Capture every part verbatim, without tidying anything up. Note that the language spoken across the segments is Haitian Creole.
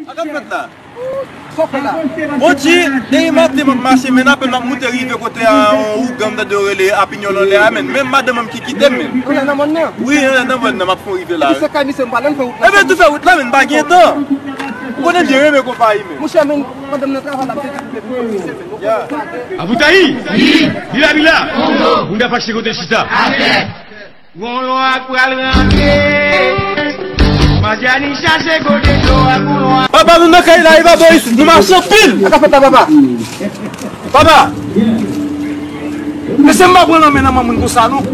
Sa k ap fèt la? Sa w fè la? Bondye, depi maten m ap mache, men apèn m ap moute rive kote a, yon ougan m tande yo rele Apinyon anlè a, men menm madanm mwen ki kite m, men. Ou nan mòn nan? Wi, nan mòn nan, m ap fon rive la. Epi se kay misye m pale, m fè wout la. Ebyen, tou fè wout la, men m pa gen tan. Ou konnen m byen renmen konpayi, men. Monchè, men, madanm nan travay la, m te di pou misye, men. Aboutayi! Bila, bila! Moun ka fache kote chita. Gonlwa k pral rantre. Matyani chache kote dlo a gonlwa. Papa, nou nan kay la, e papa isit, nou mache anpil. Sa k ap fèt la, papa? Papa. Mesye, m pa pran lanmen nan men moun konsa, non.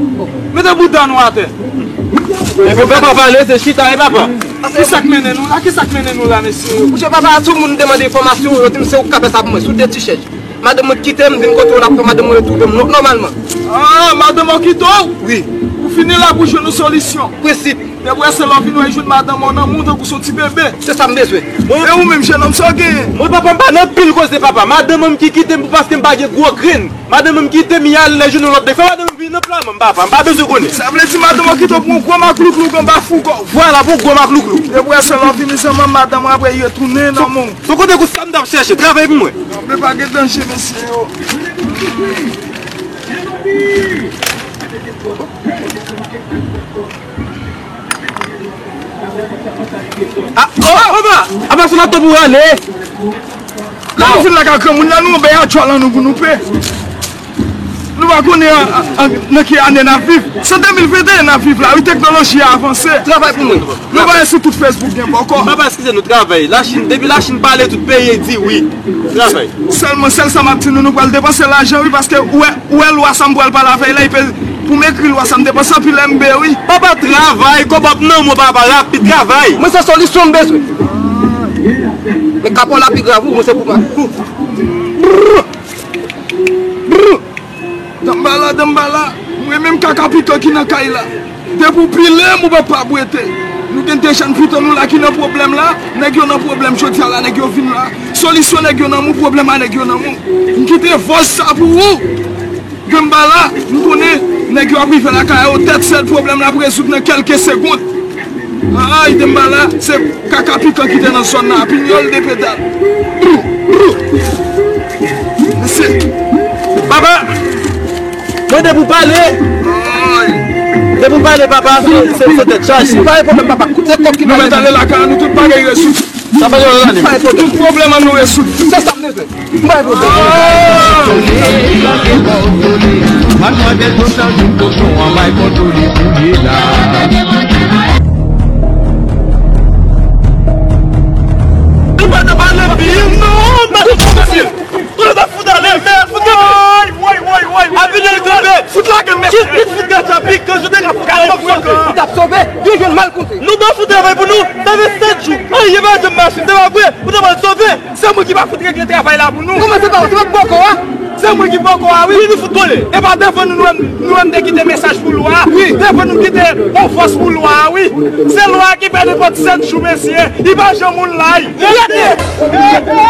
Mete bouda nou atè. E papa pale, se chita, e papa. A ki sa k mennen nou la? Ki sa k mennen nou la, mesye? Monchè, papa, tout moun m te mande enfòmasyon, yo di m se ou k ka fè sa pou mwen, sou de ti chèch. Madanm mwen kite m, vin kote w, l ap fè madanm mwen retouve m nò-, nòmalman. Ah, madanm ou kite w? Wi. Ou fini la pou jwenn yon solisyon. Prensip. Depi w se lè w vin wè jwenn madanm ou nan moun tankou se yon ti bebe. Se sa m bezwen. E ou menm, jenòm, sa w genyen? Mwen, papa, m pa nan pil koze, papa. Madanm mwen ki kite m pou paske m pa gen gwo grenn. Madanm mwen kite m, y al lè jounen lòt de fè. Madanm mwen vin nan pla mwen, papa. M pa bezwen konnen. Sa vle di madanm ou kite w pou yon gwo maklouklou anba fougò w. Vwala, pou yon gwo maklouklou. Depi w se lè w vini sèlman madanm ou apre retounen nan moun. Son kote kou sa m t ap chèche, travay pou mwen. Anben pa gen danje, mesye yo. Ah, oh, papa! Apa se nan tan pou rale? Lè nou fin lakay granmoun la, nou bay atchwa lan nou pou nou pè. Nou pa konnen an, an, an, nan ki ane n ap viv. Se de mil venteyen n ap viv la, wi, teknoloji a avanse. Travay pou mwen. Nou pa wè sou tout Facebook gen bòkò. Papa, eskize nou, travay. Lachin, depi Lachin pale, tout peyi di wi. Travay. Sèlman, sèl sa m ap di nou, nou pral depanse lajan, wi, paske ou wè, ou wè lwa sa m pral pale avè l la, pou m ekri lwa sa m depanse anpil M B, wi. Papa, travay, kòb ap nan men w, papa, rapid, travay. Mwen, se solisyon m bezwen. Men ka pa w la pi grav, wi, mwen, se pou mwen. Brrr. Brrr. Danmbala, danmbala, mwen menm kaka pikan ki nan kay la. Depi w pile m, ou p ap pa bwete. Nou gen de jèn pitan nou la ki nan pwoblèm la, nèg yo nan pwoblèm jodi a la, nèg yo vin la. Solisyon nèg yo nan men w, pwoblèm a nèg yo nan men w. M kite vòz sa pou ou. Danmbala, m konnen nèg yo ap rive lakay ou, tèt sèl pwoblèm la ap rezoud nan kèlke segonn. Ay, danmbala, se kaka pikan ki te nan zòn nan, Apinyon de pedal. Brou, brou. Mesye. Papa, mwen depi w pale. Ay. Depi w pale, papa, se, se, se tèt chaje. Pa gen pwoblèm, papa. Koute kòb ki nou mèt ale lakay nou, tout bagay rezoud. Sa pa gen lòt ane. Pa gen pwoblèm. Tout pwoblèm an nou rezoud. Se sa m bezwen. M bay pwoblèm. Madmwazèl Total vin kochon an bay kòtole pou ye la. Nou pa ta pale pi non, pa ta pale pi. Kote ta fout ale, mèd, fout gate. Woy, woy, woy, woy. Apinyon tonbe. Fout lage mèd. Kit, kit fout gate a pik, ke joute ka fout gate pou sove. Li t ap sove, li jwenn mal konte. Nou ta fout travay pou nou, sa fè sèt jou. Ay, e pa janm mache, se pa vre. Ou ta pral sove. Se mwen ki pa fout regle travay la pou nou. Kòman se pa ou? Se pa bòkò a? Se mwen ki bòkò a, wi. Wi, nou fout kole. E pa devan nou, nou menm, nou menm te kite mesaj pou lwa a. Wi. Devan nou kite yon fòs pou lwa a, wi. Se lwa a ki fè nenpòt sèt jou, mesye. Li pa janm moun lay. Rete! Rete!